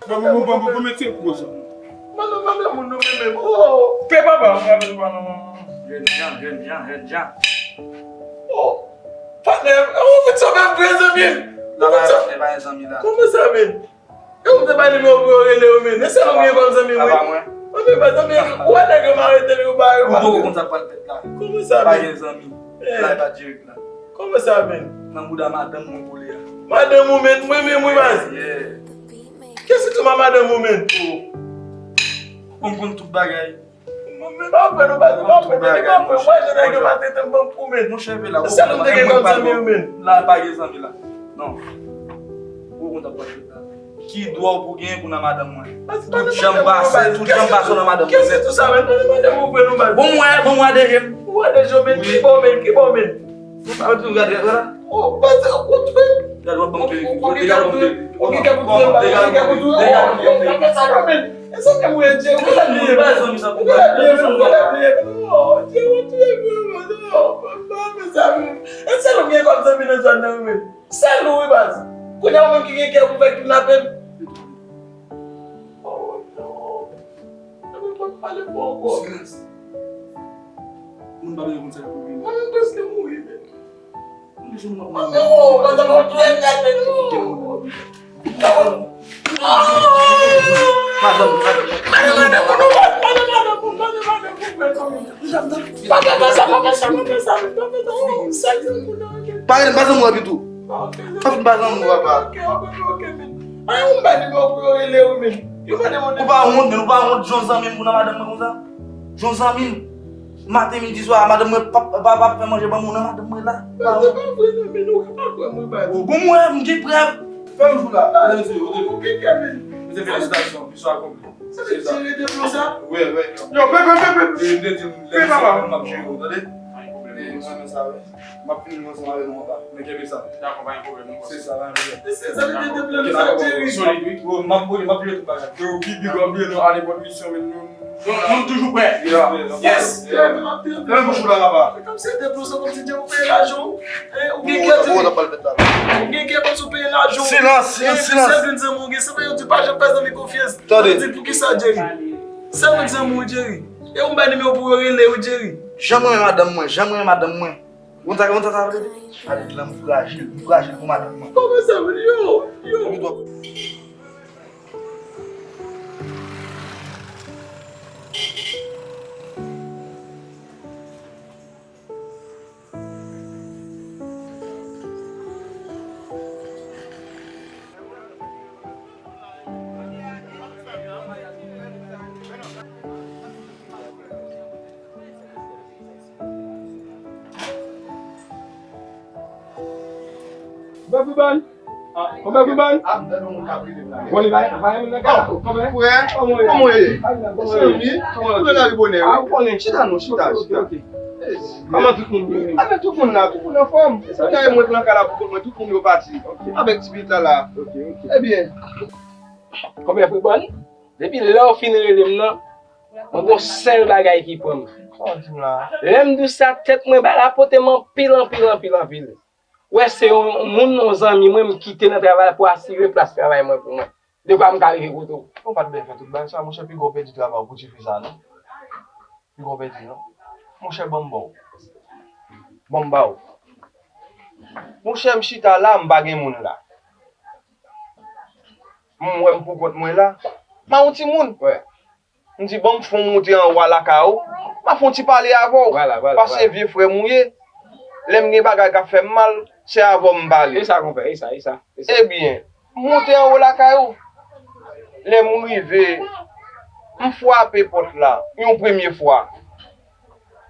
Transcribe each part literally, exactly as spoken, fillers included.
Ban m, ban m, ban m, ban m, mete gwo zam. Mano, mano, moun nou menm, oh. Pè papa, m rapèl pa non. Jèn jan, jèn jan, jèn jan. Oh, patnè, ou fè sa menm vre, zanmi m. Ou fè sa. Kòman sa, men? E ou te bay nimewo pou yo rele yo, men. E sèl ou gen kòm zanmi, wi. Mwen, men, pa zanmi, ou wè nèg yo m arete li, ou pa, ou pa. Ou poko konn sa k pral fèt la. Kòman sa, men? Pa gen zanmi. La e pa dirèk la. Kòman sa, men? Nan bouda madanm mwen kole a. Madanm ou, men, mwen menm, wi, baz. Yeah. Kèsi tou ma madanm ou, men? Ou konn tout bagay. Mwen pa fè nou, baz, mwen pa fè nou, mwen pa fè nou. Mwen, jan nèg yo pa trete m, ban m pou, men. Monchè, vle la. Se sèl ou te gen kòm zanmi, men. La pa gen zanmi la. Non. Ou konn sa k pral fèt la. Ki dwa w pou genyen pou nan madanm mwen? Tout jan m pase, tout jan m pase nan madanm mwen. Kèsi tou sa, men? Mwen, mwen, mwen, mwen, mwen. Bon, mwen, bon, mwen, deje m. Ou wè deje, men, ki bon, men, ki bon, men. Ou pa antre, gade, gade la. Oh, pase, ou kontwè. Gade, w ap ban m tele. Ou gen kè pou touye, ou gen kè pou touye, ou gen kè pou touye. Oh, yo, yo fè sa, yo, men. E sa ke mwen, Jerry, ou la bliye, men. Ou la bliye, men, ou la bliye, men. Oh, Jerry, ou touye, men, men, non, pa fè sa, men. E sèl ou gen kòm zanmi nan zòn nan, men. Sèl ou, wi, baz. Kounye a, ou menm ki gen kè pou fè kidnape m. Oh, non. Mwen pa pale fò ankò. Silans. Moun pa bezwen konn sa k ap rive. Mwen menm prèske mouri, men. Mwen bezwen mwen. Mwen menm, oh, mwen menm, mwen touye nèt, men, oh. Madanm, madanm. Madanm, madanm, madanm, madanm, madanm, madanm, madanm, madanm, madanm. Pa fè sa, pa fè sa, pa fè sa, pa fè sa, oh, sèl zanmi w nan. Pa rele m, pa zanmi w epi tou. Pa fin pa zanmi w, papa. Ok, ok, ok, ok, men. Ay, ou m bay nimewo pou yo rele w, men. Yo mande mwen. Ou pa wont, men ou pa wont, jan w zanmi m pou nan madanm mwen konsa? Jan w zanmi m. Maten, midi, swa, madanm mwen p ap, p ap, p ap fè manje ban mwen, nan madanm mwen la. Ou pa wont? Se pa vre, non, men ou ka pa kwè mwen, baz. Bon, mwen, m gen prèv. Fè m jou la. Mesye, felisitasyon, misyon akonpli. Se sa. Wi, wi. Yo, pe, pe, pe, pe. E, m te di m, lè m ap jere w, tande? E, mwen, men sa, wi. M ap vini ansanm avè nou anba. Men kenbe sa. Dakò, pa gen pwoblèm, non. Se sa, pa gen pwoblèm. Se sa, li te deplore sa, Jerry. Solid, wi. Wi, m ap, m ap jere tout bagay. Yo, big, big up, big up, nou, a nenpòt misyon, men nou, nou, nou toujou prè. Yeah. Yes. Yeah, men m ap di, men bouch ou la, papa. Kòmsi te deplore sa, kòmsi Jerry ou peye lajan w. Ou gen kè, ou gen kè kòmsi ou peye lajan w. Silans, silans, silans. Sèl grenn zanmi w gen, se pa yo di pa janm fè zanmi konfyans. Tande. Di poukisa, Jerry? Sèl grenn zanmi w, Jerry. E ou m bay nimewo pou yo rele w, Jerry. Jan mwen renmen madanm mwen, jan mwen renmen madanm mwen. Ou konn sa, ou konn sa sa vle di? Sa vle di la m frajil, m frajil pou madanm mwen. Kòman sa vle di? Yo, yo. Epi twòp. Bèf Iban! Konbèf Iban! Bon, li va, va yon nèg la. Konbèf? Frè, kòman w ye? Zanmi, kòman w ye? Kòman w ye? Chita non, chita, chita. Kòman tout moun ye? Avèk tout moun la, tout moun anfòm. Sa ta ye mwen pran kay la pou kont mwen, tout moun yo pati. Avèk ti pitit la la. Ebyen. Konbèf Iban? Depi lè w fin rele m nan, mwen gon sèl bagay ki pran m. Lè m di w sa, tèt mwen ba la pote m anpil, anpil, anpil, anpil. Ou wè, se yon moun, yon zanmi mwen, m kite nan travay pou asire plas travay mwen pou mwen. Dekwa m ka rive kote w. Ou pa t byen fè tout bagay sa, monchè, piga w pèdi travay ou pou ti fi sa, non. Piga w pèdi, non. Monchè, ban m ba w. Ban m ba w. Monchè, m chita la, m pa gen moun la. M wè m pou kont mwen la. M a yon timoun. M di, ban m fè w monte anwo a lakay ou. M a fè yon ti pale avè w. Paske vye frè m ou ye. Lè m gen bagay k ap fè m mal, se avè w m pale. E sa, konpè, e sa, e sa, e sa. Ebyen, m monte anwo lakay ou. Lè m rive, m frape pòt la yon premye fwa.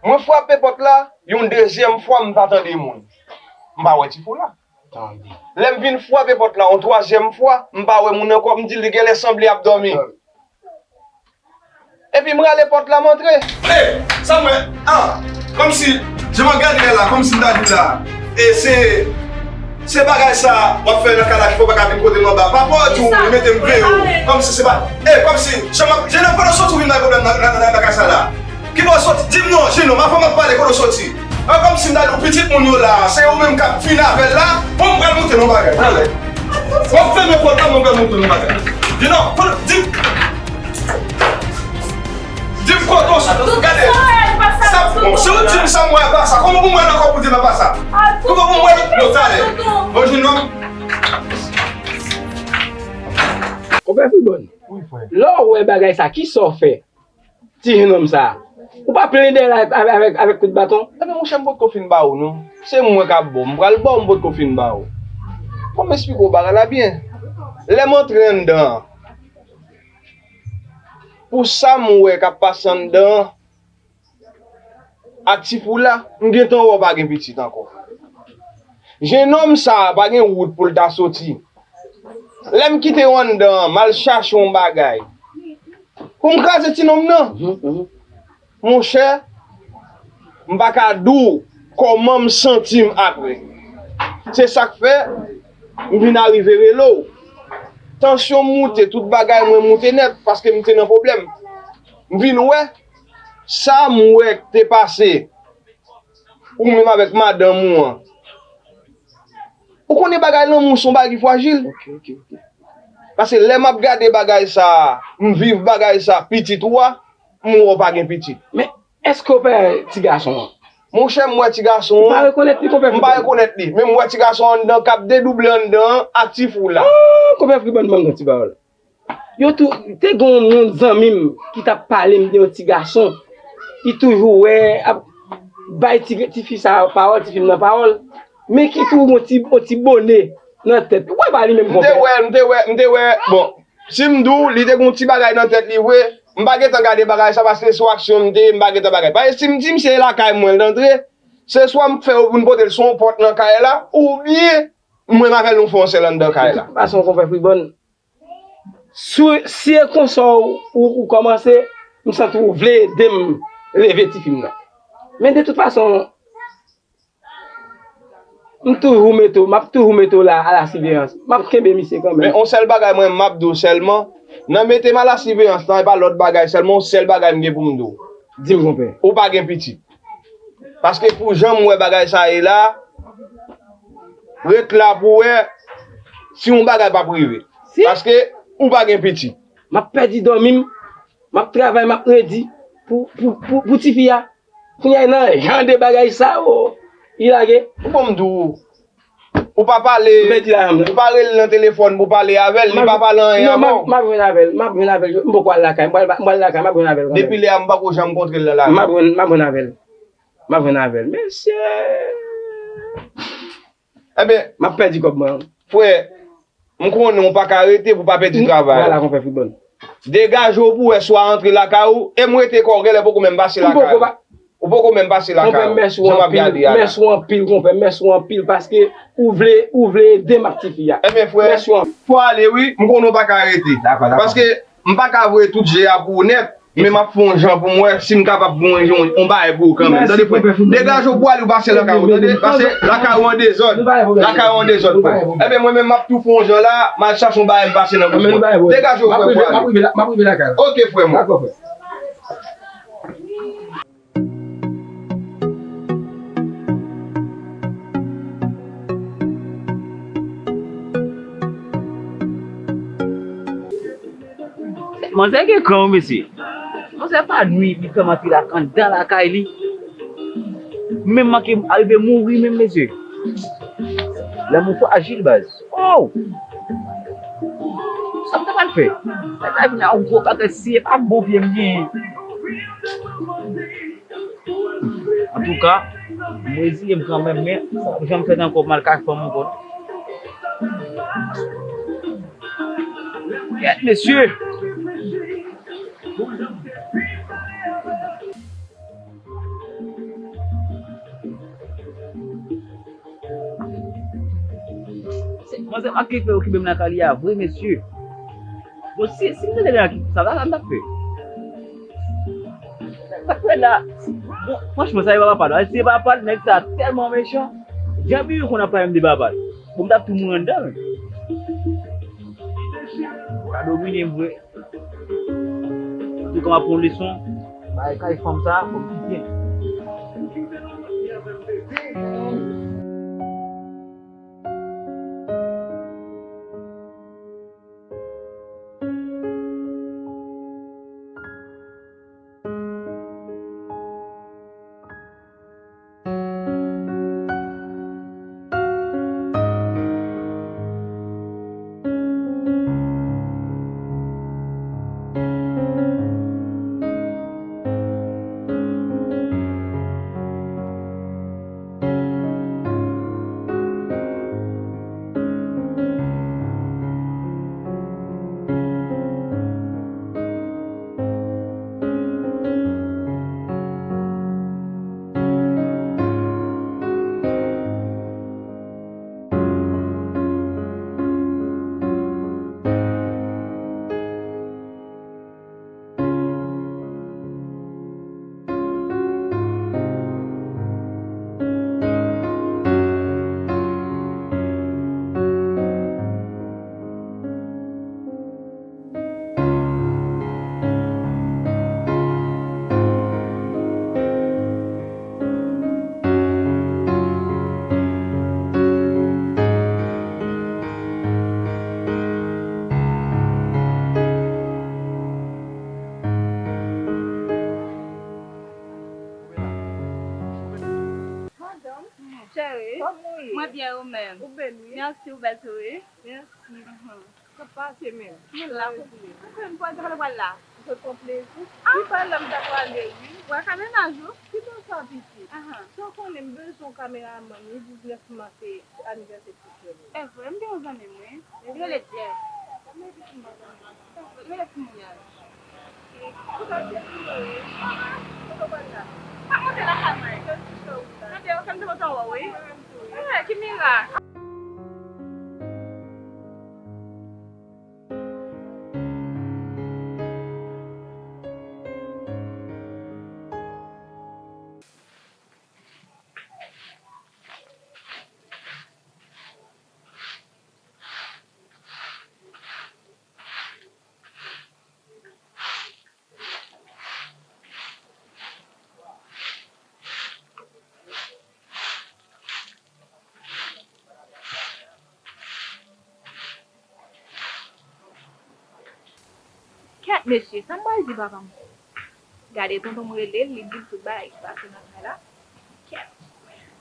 Mwen frape pòt la yon dezyèm fwa, m pa tande moun. M pa wè ti fi w la. Lè m vin frape pòt la yon twazyèm fwa, m pa wè moun ankò, m di li genlè sanble ap dòmi. Epi m rale pòt la, m antre. E, sa m wè, a, kòmsi, jan m ap gade la, kòmsi m ta di la, e se, se bagay sa w ap fè nan kay la ki fè w pa ka vin kote m anba. Papa w di w li mete m veye w, kòmsi se pa, e, kòmsi, jan m ap, jan m ap, kote w soti w vin bay pwoblèm nan, nan, nan, nan kay sa la. Ki bò w soti? Di m non, Jino, m avè w m ap pale, kote w soti? An kòmsi m ta di w pitit moun yo la, se ou menm k ap vin avè l la, bon, m pral montre nou bagay. Pran lè. Bon, fèmen pòt la, mwen pral montre nou bagay. Di non, pran, di, di m kote w sot. Gade. Sa, bon, si w di m sa, m wè pa sa. Kòman pou m wè l ankò pou di m pa sa? Kòman pou m wè l? Bon, talè. Bon, jwenn nonm. Konpè Fribòn, lè w wè bagay sa, kisa w fè? Ti jenòm sa a. Ou pa plen dèyè l avèk, avèk, avèk kout baton? Ebyen, monchè, m potko fin ba ou, non. Se mwen k ap ba w. M pral ba w, m potko fin ba ou. Fò m esplike w bagay la byen. Lè m antre anndan an, pou sa m wè k ap pase anndan an, ak ti fou la, m gentan wè w pa gen pitit ankò. Jenòm sa a pa gen wout pou l ta soti. Lè m kite w anndan an, m al chache yon bagay pou m kraze ti nonm nan. Mhm, mhm. Monchè, m pa ka di w kòman m santi m apre. Se sa k fè m vin arive rele w. Tansyon m moute, tout bagay mwen moute nèt paske m te nan pwoblèm. M vin wè sa m wè k te pase ou menm avèk madanm ou an. Ou konnen bagay lanmou se yon bagay ki frajil. Ok, ok, ok. Paske lè m ap gade bagay sa a, m viv bagay sa, pitit ou a, m wè w pa gen pitit. Men, èske w pa ti gason an? Monchè, m wè ti gason an. Ou pa rekonèt li, konpè Fribòn? M pa rekonèt li, men m wè ti gason an anndan k ap dedouble anndan an ak ti fou la. Ah, konpè Fribòn, ban m yon ti pawòl. Yo tou, te gen yon, yon zanmi m ki t ap pale m de yon ti gason. Li toujou wè, ap bay ti, ti fi sa pawòl, ti fi m nan pawòl. Men ki toujou yon ti, yon ti bone nan tèt. Ou wè pa li menm, konpè? M te wè, m te wè, m te wè, bon, si m di w, li te gen yon ti bagay nan tèt li vre, m pa gentan gade bagay sa paske se yon aksyon m te ye, m pa gentan bagay. Paske si m di misye se lakay mwen l t antre, se swa m fè yo pou n pote l sou yon pòt nan kay la, oubyen mwen m avè l nou fè yon sèl anndan kay la. De tout fason, konpè Fribòn, Si, si e konsa w, ou, ou kòmanse, m santi w vle ede m leve ti fi m nan. Men de tout fason, m toujou mete w, m ap toujou mete w la a la siveyans. M ap kenbe misye kanmenm. Men yon sèl bagay mwen, m ap di w sèlman, nan mete m a la siveyans lan, e pa lòt bagay sèlman, yon sèl bagay m gen pou m di w. Di m, konpè. Ou pa gen pitit. Paske pou jan m wè bagay sa ye la, ret la pou w wè si yon bagay p ap rive. Si. Paske ou pa gen pitit. M ap pèdi dòmi m, m ap travay, m ap redi pou, pou, pou, pou tifi a. Kounye a, nan jan de bagay sa yo, li lage. Ou bon m di w, ou pa pale, m pèdi lajan m nan. Ou pa rele l nan telefòn pou pale avè l, li pa pale anyen avè w. Non, m ap, m ap jwenn avè l, m ap jwenn avè l, m poko al lakay, m pral, m pral lakay, m ap jwenn avè l kanmenm. Depi lè a, m pako janm kontre l nan lari. M ap jwenn, m ap jwenn avè l. M ap jwenn avè l. Mesye! Ebyen, m ap pèdi kòb mwen an. Frè, m konnen w pa ka rete pou w pa pèdi travay la. Vwala, konpè Fribòn. Degaje w pou w wè swa antre lakay ou, e m rete kò w, genlè poko menm pase lakay ou. Ou poko menm pase lakay ou. Konpè, mèsi w anpil, mèsi w anpil, konpè, mèsi w anpil, paske ou vle, ou vle ede m ak tifi a. Ebyen, frè, mèsi w anpil. Fò ale wi, m konnen w pa ka rete. Dakò, dakò. Paske m pa ka voye tout je a pou ou nèt, men m ap fè yon jan pou m wè si m kapab gen yon, yon bagay pou ou kanmenm. Tande, frè. Degaje w pou ale, ou pase lakay ou, tande? Pase lakay ou an dezòd. Lakay ou an dezòd, frè. Ebyen, mwen menm, m ap tou fè yon jan la, m al chache yon bagay, m pase nan bouch mwen. Degaje w, frè, pou ale. M ap rive lakay la. Oke, frè mwen. Dakò, frè. Manzè gen kran wi, mesye. Manzè pa nwi, li fè m antre la, anndan lakay li. Menm manke arive mouri menm, mesye. Lanmou frajil, baz. Oh! Sa m ta pral fè? Sa ta vin a yon gwo pakèt si e pa bon vye m genyen. Antouka, m reziye m kanmenm, men sa p ap janm fèt ankò, m al kay fanm ankò. Kèt, mesye! Se manzè Maki k fè okipe m lakay li a vre, mesye. Bon, si, si m te gentan ki sa, sa, sa m t ap fè? Sa k fè la? Bon, franchman, sa e pa papa l. Si e papa l, nèg sa tèlman mechan. Jan Bibi konn ap pale m de papa l. Bon, m t ap tou mouri anndan menm. Sa domine m vre. Antouka, m ap pran leson. Bay kay fanm sa, fò m kite. Madanm, cheri, kòman w ye? Mwen byen, ou menm? Ou bèl, wi. Mèsi, ou bèl tou, wi. Mèsi. Sa pase menm? Mwen la, mwen pral, mwen pral la. Ou sot pran plezi? Wi, pa la m ta prale, wi. Wè ka mennaj ou? Kite sa, pitit. Sa w konnen, m bezwen yon kameramann, wi, diznèf mas se anivèsè pitit yo. E vre, m gen yon zanmi m, wi. Li rele Jeff. Li rele Timoun. Ou ka fè pou mwen, wi. Ou ka fè pou mwen, wi. Pa monte lakay mwen. Tande, ou fè m te kontan wè w, wi. Mwen menm tou, wi. Eh, ki mirak. Kèt mesye, sa m pral di papa m? Gade tonton m rele l, li di l tout bagay ki pase nan kay la. Kèt.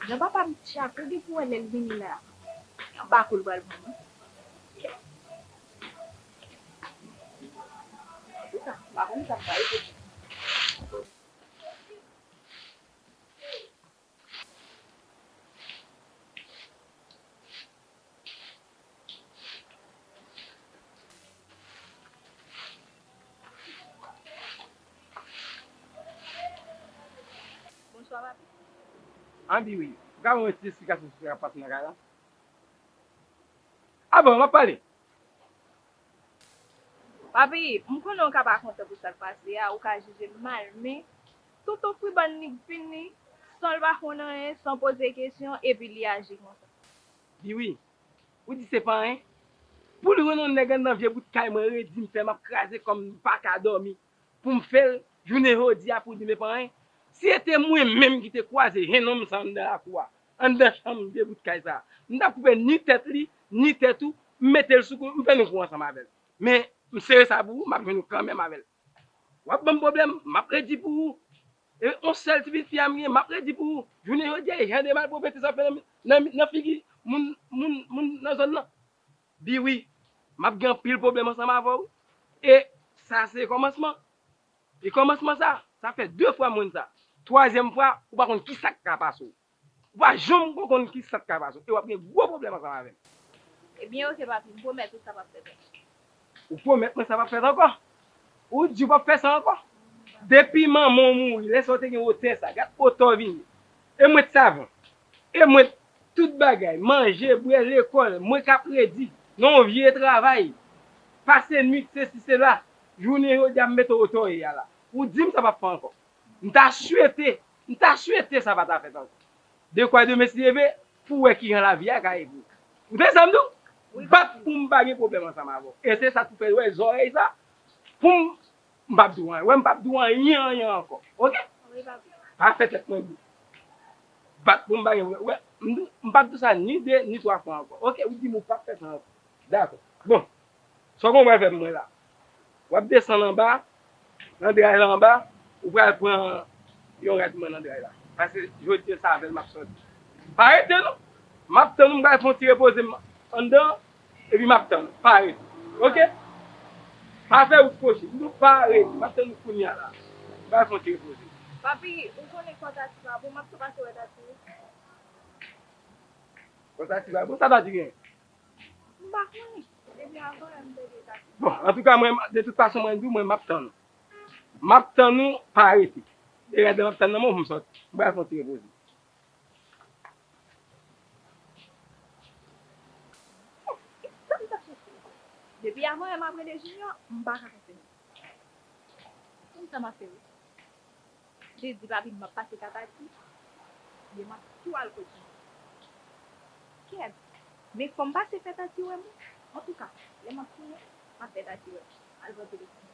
Jan papa m tchak, ou gen pou wè lè l vini la. Yon bakou l pral pran non. Kèt. Antouka, m pa konn sa m pral fè. Bonswa, papi. Ann di wi. Ou ka ban mwen ti esplikasyon sou sa k ap pase nan kay la? A bon, m ap pale. Papi, m konnen w ka pa kontan pou sa k pase a, ou ka jije m mal, men tonton Friban li vini san l pa konn anyen, san poze kesyon, epi li aji konsa. Di wi, ou di se pa anyen? Pou l jwenn yon nèg anndan vye bout kay mwen redi m fè, m ap kraze kò m, m pa ka dòmi. Pou m fè l, jounen jodi a pou di m e pa anyen. Si se te mwen menm ki te kwaze jennonm sa anndan lakou a, anndan chanm vye bout kay sa, m t ap koupe ni tèt li, ni tèt ou, m mete l sou kou, m fè nou kou ansanm avè l. Men, m sere sa pou ou, m ap jwenn ou kanmenm avè l. W ap ban m pwoblèm, m ap redi pou ou. E yon sèl ti pitit fi a m gen, m ap redi pou ou. Jounen jodi a, e jan de malpwopete sa ap fè nan, nan, nan figi moun, moun, moun nan zòn nan. Di wi, m ap gen anpil pwoblèm ansanm avè w. E sa se kòmansman. E kòmansman sa, sa fè de fwa m wè sa. Twazyèm fwa, ou pa konn kisa k ka pase w. Ou pa janm ko konn kisa k ka pase w. E w ap gen gwo pwoblèm ansanm avè m. Ebyen, oke, papi, m pwomèt ou sa p ap fèt ankò. Ou pwomèt mwen sa p ap fèt ankò? Ou di w p ap fè sa ankò? Depi manman w mouri, lè sa w te gen wotè sa, gad wotè w vin ye. E mwen t savan. E mwen t tout bagay, manje, bwè, lekòl, mwen k ap redi, nan yon vye travay, pase nwit, sesi, sela, jounen jodi a m mete w wotè w ye a la. Ou di m sa p ap fè ankò. M ta swete, m ta swete sa pa ta fèt ankò. Dekwa demen si Dye vle, pou w wè kijan lavi a ka ye pou ou. Ou tande sa m di w? Wi, bat papi. Pou m pa gen pwoblèm ansanm avè w. E se sa k pou fè w wè zòrèy sa. Pou m, m p ap di w anyen. Wè, m p ap di w anyen, anyen ankò. Oke? Wi, papi. Pa fè tèt mwen gou. Bat pou m pa gen, wè, m, m p ap di w sa ni de, ni twa fwa ankò. Oke, ou di m ou p ap fè sa ankò. Dakò. Bon, sa w konn w pral fè pou mwen la? W ap desann anba, nan dray la anba, ou pral pran yon rad mwen nan dray la. Paske jodi a se avè l m ap sòti. Pa rete non. M ap tann ou, m pral fè yon ti repoze m anndan, epi m ap tann ou. Pa rete. Oke? Pa fè wout kwochi. M di w pa rete. M ap tann ou kounye a la. M pral fè yon ti repoze. Papi, ou konnen kò Tati pa bon, m ap tou pase wè Tati. Kò Tati pa bon, sa Tati gen? M pa konnen. Depi avan yè m te gen Tati. Bon, antouka, mwen, de tout fason, mwen di w, mwen, m ap tann ou. M ap tann ou, pa rete. E rad la m ap tann nan men w pou m sòti. M pral fè yon ti repoze. Sa m t ap chèche? Depi avan yè m ap rele Junior, m pa ka konprann. Konn sa m ap fè wi. Li di papi m ap pase ka Tati. Byen m ap tou al kot li. Kèt. Men fò m pase fè Tati wè m wi. Antouka, lè m ap tounen, m ap fè Tati wè m. Al pran telefòn.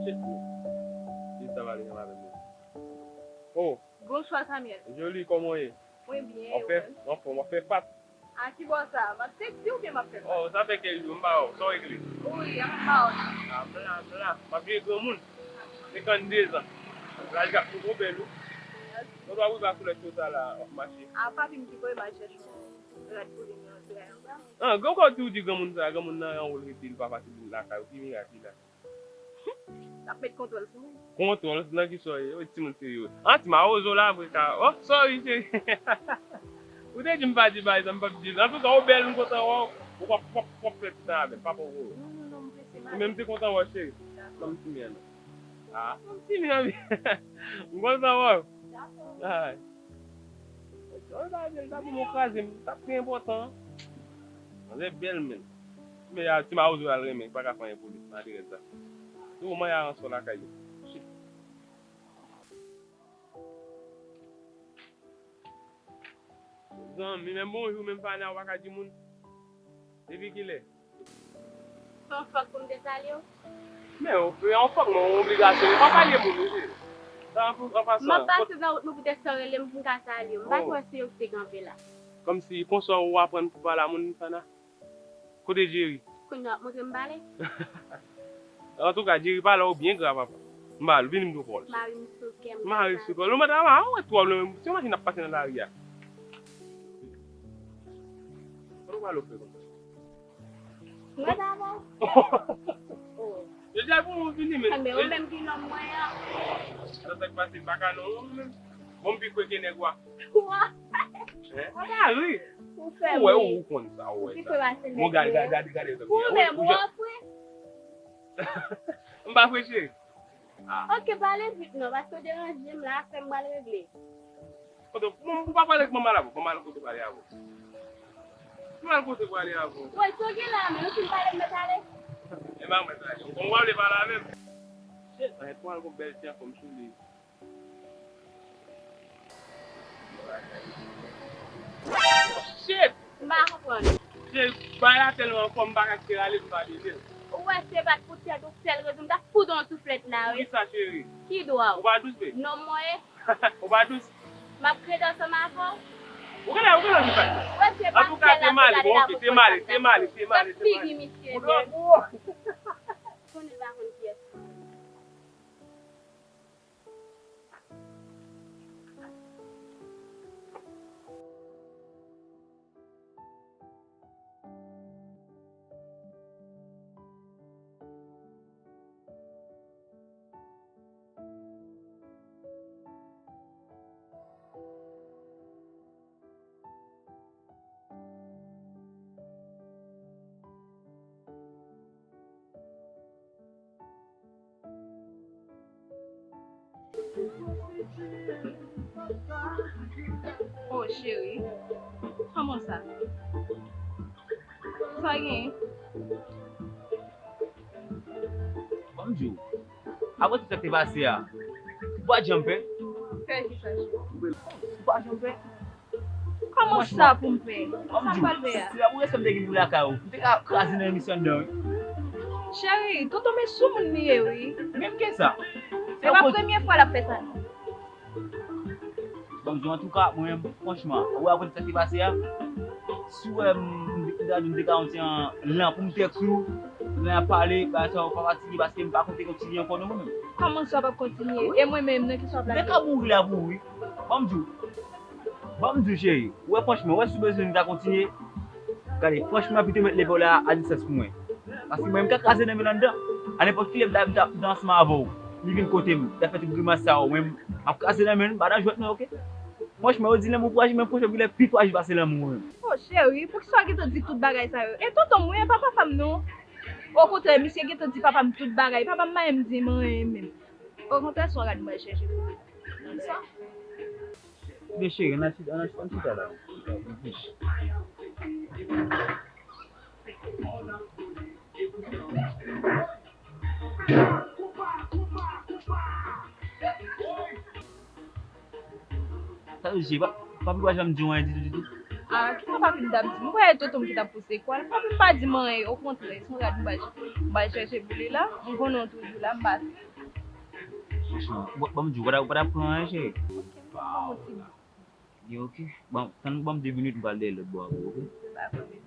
Shit, bro. Ki sa pale menm avèk mwen? Oh. Bonswa, Samuel. Joli, kòman w ye? Mwen byen, e ou menm? Anfèm, anfèm, w ap fè fat. A ki bò sa? M ap tekste oubyen m ap fè fat? Oh, sa fè kèk jou, m pa wè w. Sa w regle? Wi, anfèm, m pa wè w. A, m la, m la. M ap jere granmoun. Senkannde zan. Laj ap poko bèl, wi. Mèsi. Kote w ap rive ak koulè cho sa la, w ap mache? A, papi m ki voye m al chèche yon rad pou li nan dray anba. An, gran kò di w di granmoun sa, granmoun nan anwo l rete, li pa fasil vin lakay ou, ki mirak li la? L ap met kontwòl sou mwen. Kontwòl nan kisa w ye? Ou timoun serye. An, ti mawozo la vre ka. Oh, sorry, cheri. Ou te di m pa di bagay sa, m p ap di l. Antouka, ou bèl, m kontan wè w. Ou p ap, p ap, p ap fè ti tan avè m, pa poko. Non, non, non, m prese, m ale. Ou menm te kontan wè w, cheri. Dakò. Ban m ti men nan. Ah, ban m ti men nan. M kontan wè w. Dakò. Ay. Ou ta di l, ta di m ou kraze m, t ap pi enpòtan. Manzè bèl, men. Men a, ti mawozo al renmen, pa ka fè anyen pou li, malerèz la. Tou, manman a ranson lakay yo. Shit. Zanmi, menm bonjou, menm fana, ou pa ka di moun. Depi kilè? Se yon fòt pou m te salye w? Men, w fè yon fòt, men yon obligasyon. Ou pa salye moun, wi, cheri. Sa, an, an pasan. M ap pase nan wout nou, poutèt sa w rele m pou m ka salye w. M pa kwè se yo ki te kanpe la. Kòmsi, konsa ou aprann pou pale a moun, fana? Kote Jerry? Kounye a w ap montre m pale? Antouka, Jerry pale w byen gra, papa. M ba l, vini m tou kòl. Mari m sou kè m. Mari sou kòl. Ou mèt a, ou wè twòp lwen, se yon machin ap pase nan lari a. Kote w pale w fè konsa? Mwen ta bon. Oh. Yo di al pou mwen vini, men. Men ou menm ki nonm mwen an. Sa k pase baka non, ou menm. Bon, m pi kwè ke nèg wa. Wa. Hein? Ou ta ri. Ou fè ou wè, ou konn sa, ou wè sa. Ou pi kwè pase nèg. Bon, gade, gade, gade, gade. Ou menm, ou an fre. M pa fre, cheri. Ah. Ok, pale vit non, paske w deranje m la, fè m pral regle. Kote, bon, ou pa pale ak manman la, bon, manman la kote pale avè w. Manman la kote pale avè w. Woy, sa w gen la, men, ou fin pale, m mèt ale. E pa mèt ale. Ou konn w pa vle pale avè m. Shit, an, pral gon bèl ti anfòm sou li. Shit! M pa konprann. Se bagay la tèlman fò, m pa ka kite l ale, m pa leve l. Ou wè se pa t pou tèt ou sèl rezon, m t ap fout ou yon souflèt la, wi. Poukisa, cheri? Ki dwa w? Ou pa dous vre? Non, mwen. Ou pa dous? M ap krede ansanm avè w. Ou genlè, ou genlè vin fè sa. Antouka, te male, bon, ok, te male, te male, te male, te male. Figi misye nèg. Konnen l pa konn kiyès. Oh, cheri. Kòman sa? Sa gen? Ban m di w, apre tout sa k te pase a, ou pa t janm pè? Pè kisa, cheri? Ou pa t janm pè? Kòman sa pou m pè? Sa m pral pè a? Se pa pou respè m te gen pou lakay ou. M te ka kraze nan emisyon anndan, wi. Cheri, tonton men sou moun li ye wi. Menm ke sa. Se pa premye fwa l ap fè sa non. Bon, antouka, mwen menm, franchman, ou wè apre sa ki pase a, si w wè m, m, m, m te ka yon ti jan lan pou m tèks ou, lè n ap pale, bagay sa yo pa fatige paske m pa konte kontinye ankò non mwen menm. Kòman sa w p ap kontinye? E mwen menm, nan ki sa w ap lage? Nèg ka mouri la pou ou wi. Ban m di w. Ban m di w, cheri, ou wè franchman, ou wè si w bezwen nou ta kontinye, gade, franchman, pito w met leve w la a distans pou mwen. Paske mwen, m ka kraze nan men l anndan. A nenpòt ki lè, m ta, m ta ansanm avè w. Li vin kote m, l ap fè tout grimas sa yo, mwen, m ap kraze nan men l, m pa nan jwèt non, oke? Franchman, yo di lanmou frajil, men franchman, gen lè pi frajil pase lanmou, mwen menm. Oh, cheri, poukisa w gentan di tout bagay sa yo? E tonton m wi, e pa papa m non. Okontrè, misye gentan di papa m tout bagay. Papa m pa janm di m anyen menm. Okontrè, se yon rad mwen chèche pou li. Sa? Men cheri, ann al chita, ann al chita, ann chita la. Sa vle di, pa, papi pa janm di w anyen ditou, ditou? Ah, kisa papi m t ap di m? M kwè se tonton m ki t ap pouse kwa l. Papi m pa di m anyen, okontrè, se yon rad m bay, m bay chèche pou li la. M konnen w toujou la, m pase. Franchman, ban m di w, ou pa t ap pran anyen, cheri. Ok, m pran yon ti bout. Gen oke. Bon, tann ban m de minit, m pral dèyè lòt bò a pou ou, oke? Dakò, bebe.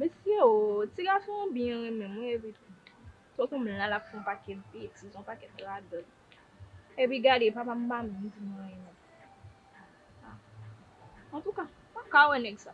Mesye o, ti gason an byen renmen m wi, epi tou, tonton m la, l ap fè yon pakèt betiz, yon pakèt radòt. Epi gade, papa m pa menm di m anyen non. Antouka, m pa ka wè nèg sa.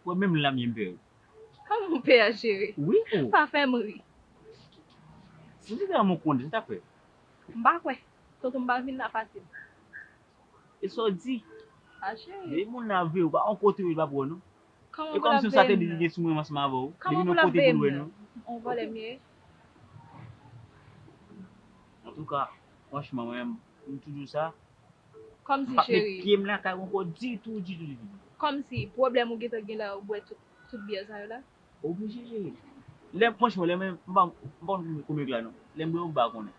Ou wè menm lam ye m pè. Kòman w pè a, cheri? Wi, o. Pa fè m ri. Si se te yon moun konnen, sa t ap fè? M pa kwè. Tonton m pa vin la fasil. E sa w di? A, cheri. Depi moun nan ap veye w, pa yon kote w pa pran non. E kòmsi w sa te di li gen sou mwen ansanm avè w. Depi yon kote pou l wè non. On vòlè m ye. Antouka, franchman, mwen, m toujou sa. Kòmsi, cheri. M p ap met pye m lakay ou ankò ditou, ditou, ditou. Kòmsi pwoblèm ou gentan gen la, ou bwè tout, tout byè sa yo la? Oblije, cheri. Lè, franchman, lè mwen, m pa, m pa konn kòman egla non. Lè m bwè, ou pa konnen.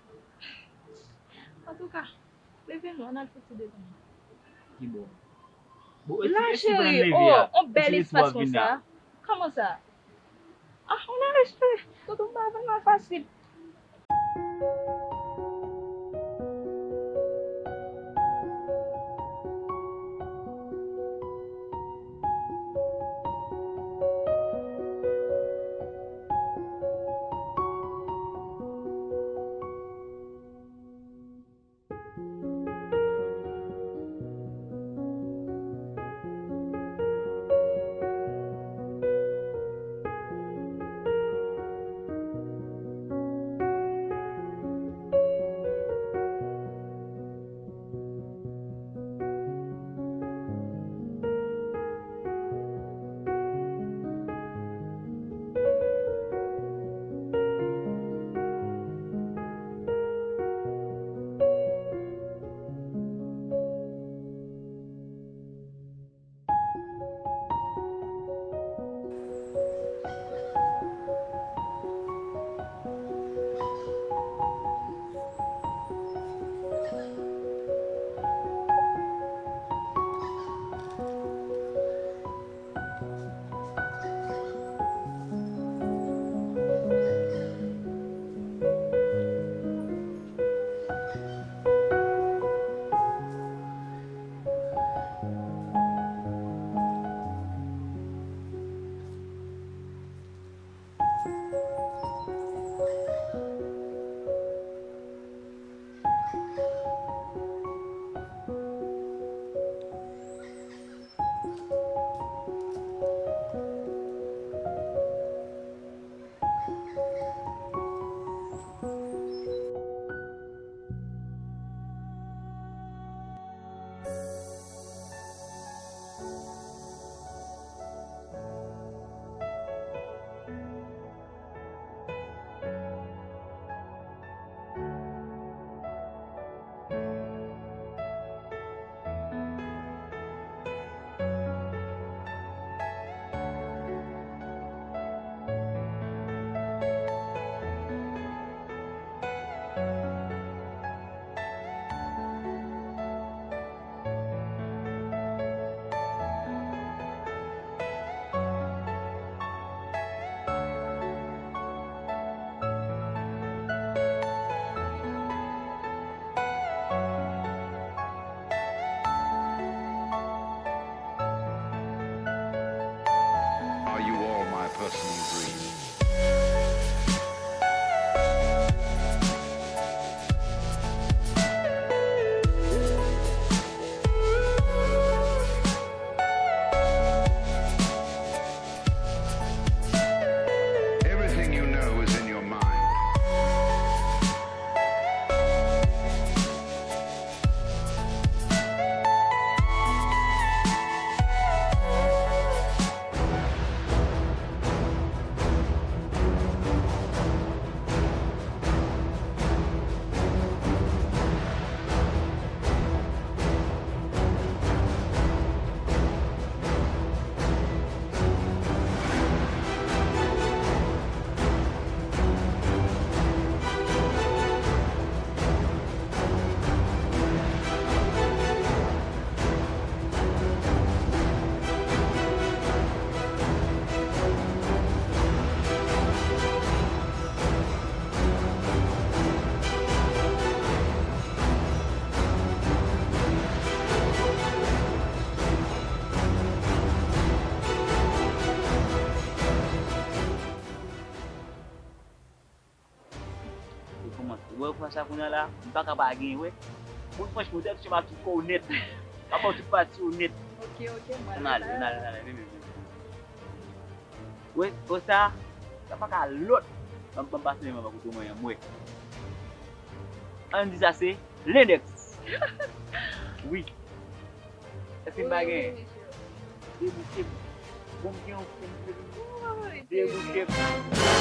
Antouka, leve non, ann al fè ti detann. Ki bò? Bon, la, cheri, oh, on bèl espas konsa. Kòman sa? Ah, on a respè. Tonton pa vin la fasil. Konsa kounye a la, m pa ka pa genyen, wè. Moun franchman, ou te touche m ak tout kò w nèt. M ap ba w tout pati w nèt. Ok, ok, mwen. Ann ale, ann ale, ann ale, vin, vin, vin. Wè, konsa, sa pa ka lòt. Ban m, ban m pase men m anba kote mwen an, m wè. Ann di sa se lendèks. Wi. Èske m pa genyen? Debouche m. Bon, m gen yon fim. Debouche m.